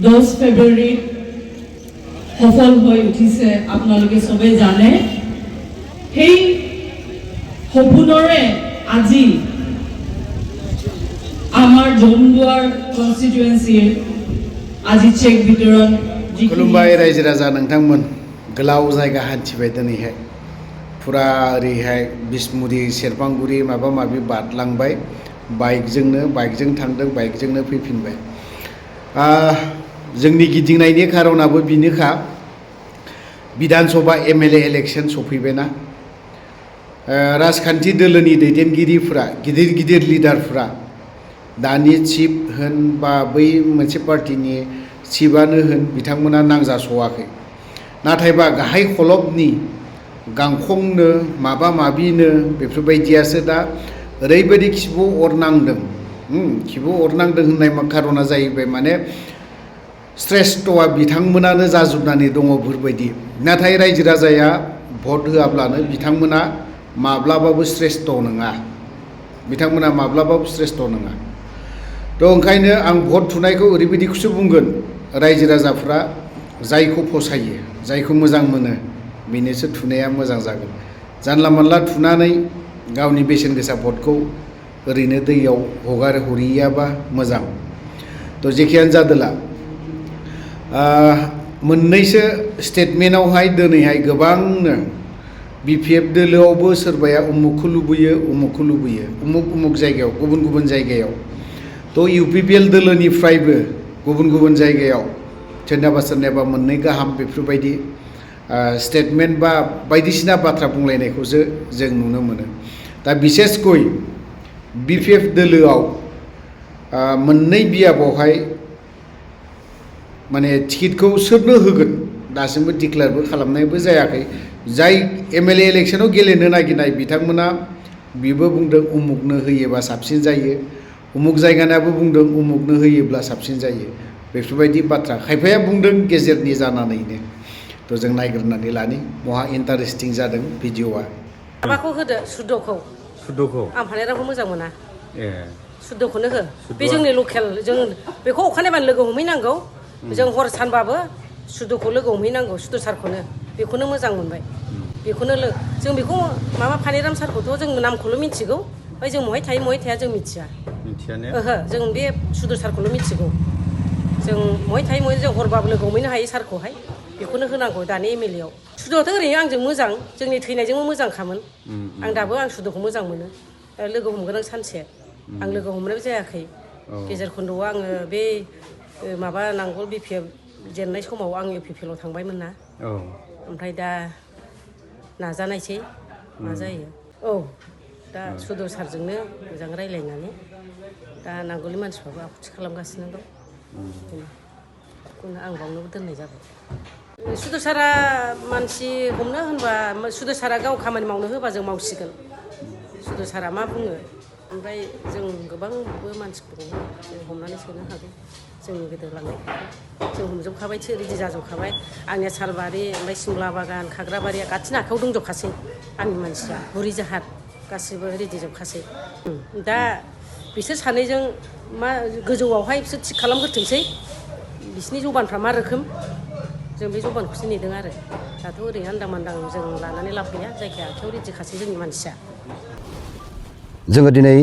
10 ফেব্ৰুৱাৰী সফল হৈ উঠিছে আপোনালোকে সবে জানে সেই সপোনৰে আজি আমাৰ জমদুৱাৰ কনস্টিটুৱেন্সিৰ আজি চেক বিতৰণ खुलुमबाय रायजो राजा नोंथांमोन गोलाव जायगा हान्थिबाय दिनैहाय फुरा ओरैहाय बिसमुरि सेरफांगुरि माबा माबि बारलांबाय बाइकजों थांदों बाइकजोंनो फैफिनबाय जोंनि गिदिंनायनि खारनाबो बिनोखा विधान सभा एमएलए इलेक्शन सफैबायना राजखान्थि दोलोनि दैदेनगिरिफोरा गिदिर लिडारफोरा दानि चिफ होन बा बै मोनसे पार्टीनि चिफआनो होन बिथांमोना नांजासवाखै नाथायबा गाहाय खलबनि गांखंनो माबा माबिनो बेफोरबायदियासो दा ओरैबायदि खिबु अरनांदों होननाय खारना जाहैबाय माने श्रेष्ठआ बिथांमोनानो जाजोबनानै दङ बेफोरबायदि नाथाय रायजो राजाया भट होआब्लानो बिथांमोना माब्लाबाबो श्रेष्ठ नङा थ' ओंखायनो आं भट थुनायखौ ओरैबायदिखौसो बुंगोन रायजो राजाफ्रा जायखौ फसायो जायखौ मोजां मोनो बेनोसो थुनाया मोजां जागोन जानला मानला थुनानै गावनि बेसेन गोसा भटखौ ओरैनो दैयाव हगारहरियाबा मोजां थ' जेखियानो जादोला मोननैसो स्टेटमेन्टआवहाय दिनैहाय गोबांनो बिपिएफ दोलोआवबो सोरबाया उमुखखौ लुबैयो उमुक जायगायाव गुबुन जायगायाव थ' इउपिपिएल दोलोनिफ्रायबो गुबुन जायगायाव सोरनाबा मोननै गाहाम बेफोरबायदि स्टेटमेन्ट बा बायदिसिना बाथ्रा बुंलायनायखौसो जों नुनो मोनो दा बिसेसकय बिपिएफ दोलोआव मोननै बियाबावहाय माने टिकेटखौ सोरनो होगोन दासिमबो डिक्लेयारबो खालामनायबो जायाखै जाय एमएलए इलेक्शनाव गेलेनो नागिरनाय बिथांमोना बिबो बुंदों उमुकनो होयोबा साबसिन जायो उमुक जायगानाबो बुंदों उमुकनो होयोब्ला साबसिन जायो बेफोरबायदि बाथ्रा खायफाया बुंदों गेजेरनि जानानैनो थ' जों नायग्रोनानै लानि महा इन्टारेस्टिं जादों भिडिअआ माबाखौ होदो सुदखौ आं फानेराखौ मोजां मोना सुदखौनो हो बे जोंनि लकेल जों बेखौ अखानायबानो लोगो हमहैनांगौ जों हर सानबाबो सुदखौ लोगो हमहैनांगौ सुद सारखौनो बेखौनो मोजां मोनबाय बेखौनो जों बेखौ माबा फानेराम सारखौथ' जों नामखौल' मिथिगौ ओमफ्राय जों महाय थाया जों मिथिया ओहो जों बे सुद सारखौल' मिथिगौ जों महाय थायो जों हरबाबो लोगो हमहैनो हायो सारखौहाय बेखौनो होनांगौ दानि एमएलएआव सुदआथ' ओरैनो आंजों मोजां जोंनि थैनायजोंबो मोजांखामोन आं दाबो आं सुदखौ मोजां मोनो लोगो हमगोन आं सानसे आं लोगो हमनायबो जायाखै गेजेर खन्द'आव आङो बे माबा नांगोल बिपिएफ जेननाय समाव आं इउपिपिएलआव थांबायमोन ना ओमफ्राय दा नाजानायसै मा जायो दा सुद सारजोंनो मोजां रायज्लायनानै दा नांगोलनि मानसिफ्राबो आखुथि खालामगासिनो दं आं बावनोबो दोननाय जाबाय सुद सारा मानसि हमनो होनबा सुद सारा गाव खामानि मावनो होबा जों मावसिगोन सुद सारा मा बुङो ओमफ्राय जों गोबांबो मानसिफोरखौ जों हमनानै सोनो हागौ जोंनि गोदो लांनायफोरखौ जों हमजोबखाबाय रेडि जाजोबखाबाय आंनिया सालबारि ओमफ्राय सिमला बागान खाग्राबारिया गाथिनि आखायाव दंजोबखासै आंनि मानसिया बुरि जाहार गासिबो रेडि जोबखासै दा बिसोर सानैजों मा गोजौआवहाय बिसोर थिग खालामग्रोथोंसै बिसिनि जबानफ्रा मा रोखोम जों बे जबानखौसो नेदों आरो दाथ' ओरैनो आन्दां मान्दां जों लानानै लाब गैया जायगाया आखायाव रेडिखासै जोंनि मानसिया जोङो दिनै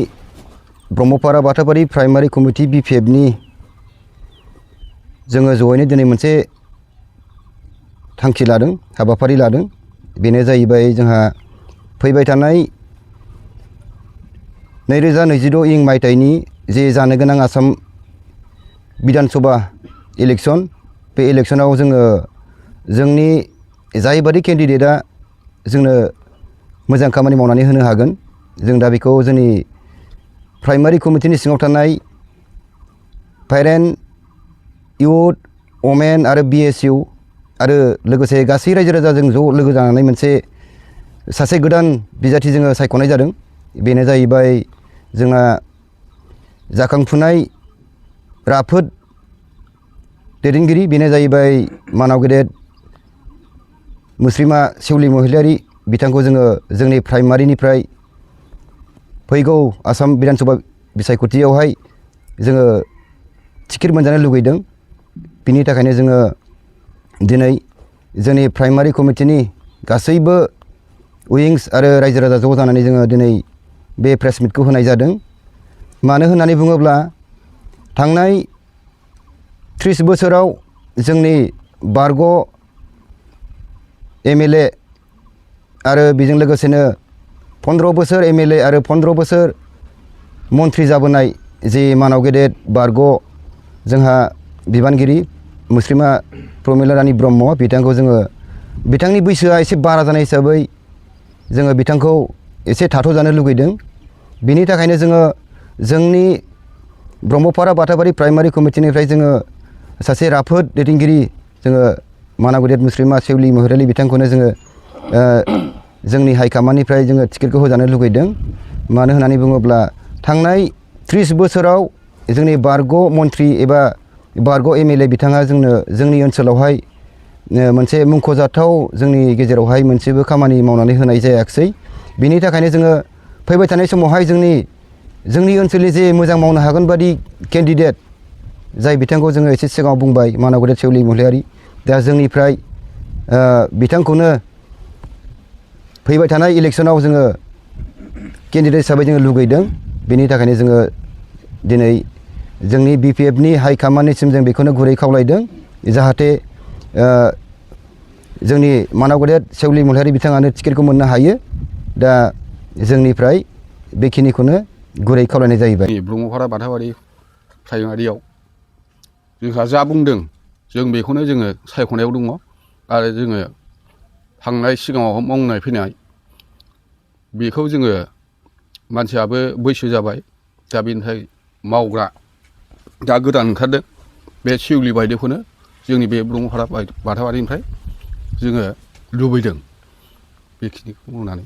ब्रह्मपारा बाथाबारि प्राइमारि कमिटि बिपिएफनि जोङो जयैनो दिनै मोनसे थांखि लादों हाबाफारि लादों बेनो जाहैबाय जोंहा फैबाय थानाय 2026 इं मायथाइनि जे जानो गोनां आसाम विधान सभा इलेक्शन बे इलेक्शनाव जोङो जोंनि जायबादि केन्डिडेटआ जोंनो मोजां खामानि मावनानै होनो हागोन जों दा बेखौ जोंनि प्राइमारि कमिटिनि सिङाव थानाय पेरेन्ट इउथ वमेन आरो बिएसइउ आरो लोगोसे गासै रायजो राजाजों ज' लोगो जानानै मोनसे सासे गोदान बिजाथि जोङो सायख'नाय जादों बेनो जाहैबाय जोंहा जाखांफुनाय राफोद दैदेनगिरि बेनो जाहैबाय मानाव गेदेर मुस्रिमा सेवलि महिलारि बिथांखौ जोङो जोंनि प्राइमारिनिफ्राय फैगौ आसाम विधान सभा बिसायख'थियावहाय जोङो टिकेट मोनजानो लुगैदों बिनि थाखायनो जोङो दिनै जोंनि प्राइमारि कमिटिनि गासैबो उइंस आरो रायजो राजा ज' जानानै जोङो दिनै बे प्रेस मिटखौ होनाय जादों। मानो होननानै बुङोब्ला थांनाय 30 बोसोराव जोंनि बारग' MLA आरो बेजों लोगोसेनो 15 बोसोर MLA आरो 15 बोसोर मन्थ्रि जाबोनाय जि मानाव गेदेर बारग' जोंहा बिबानगिरि मुस्रिमा प्रमिला रानी ब्रह्म बिथांखौ जोङो बिथांनि बैसोआ एसे बारा जानाय हिसाबै जोङो बिथांखौ एसे थाथ'जानो लुगैदों। बिनि थाखायनो जोङो जोंनि ब्रह्मपारा बाथाबारि प्राइमारि कमिटिनिफ्राय जोङो सासे राफोद दैदेनगिरि जोङो मानाव गेदेर मुस्रिमा सेवलि महिलारि बिथांखौनो जोङो जोंनि हाइकामान्डनिफ्राय जोङो टिकेटखौ होजानो लुगैदों। मानो होननानै बुङोब्ला थांनाय 30 बोसोराव जोंनि बारग' मन्थ्रि एबा बारग' MLA बिथाङा जोंनि ओनसोलावहाय मोनसे मुंख'जाथाव जोंनि गेजेरावहाय मोनसेबो खामानि मावनानै होनाय जायाखिसै। बिनि थाखायनो जोङो फैबाय थानाय समावहाय जोंनि ओनसोलनि जे मोजां मावनो हागोन बादि केन्डिडेट जाय बिथांखौ जोङो एसे सिगाङाव बुंबाय मानाव गेदेर सेवलि महिलारि, दा जोंनिफ्राय बिथांखौनो फैबाय थानाय इलेक्सनाव जोङो केन्डिडेट हिसाबै जोङो लुगैदों। बेनि थाखायनो जोङो दिनै जोंनि BPFनि हाइकामान्डनिसिम जों बेखौनो गुरै खावलायदों जाहाथे जोंनि मानाव गेदेर सेवलि महिलारि बिथाङानो टिकेटखौ मोननो हायो। दा जोंनिफ्राय बेखिनिखौनो गुरै खावलायनाय जाहैबाय। ब्रह्मपारा बाथाबारि प्राइमारियाव जोंहा जा बुंदों जों बेखौनो जोङो सायख'नायाव दङ आरो जोङो थांनाय सिगाङाव मावनाय फैनाय बेखौ जोङो मानसियाबो बैसो जाबाय, दा बेनिफ्राय मावग्रा दा गोदान ओंखारदों बे सेवलि बायदिखौनो जोंनि बे ब्रह्मपारा बाथाबारिनिफ्राय जोङो लुबैदों। बेखिनिखौ बुंनानै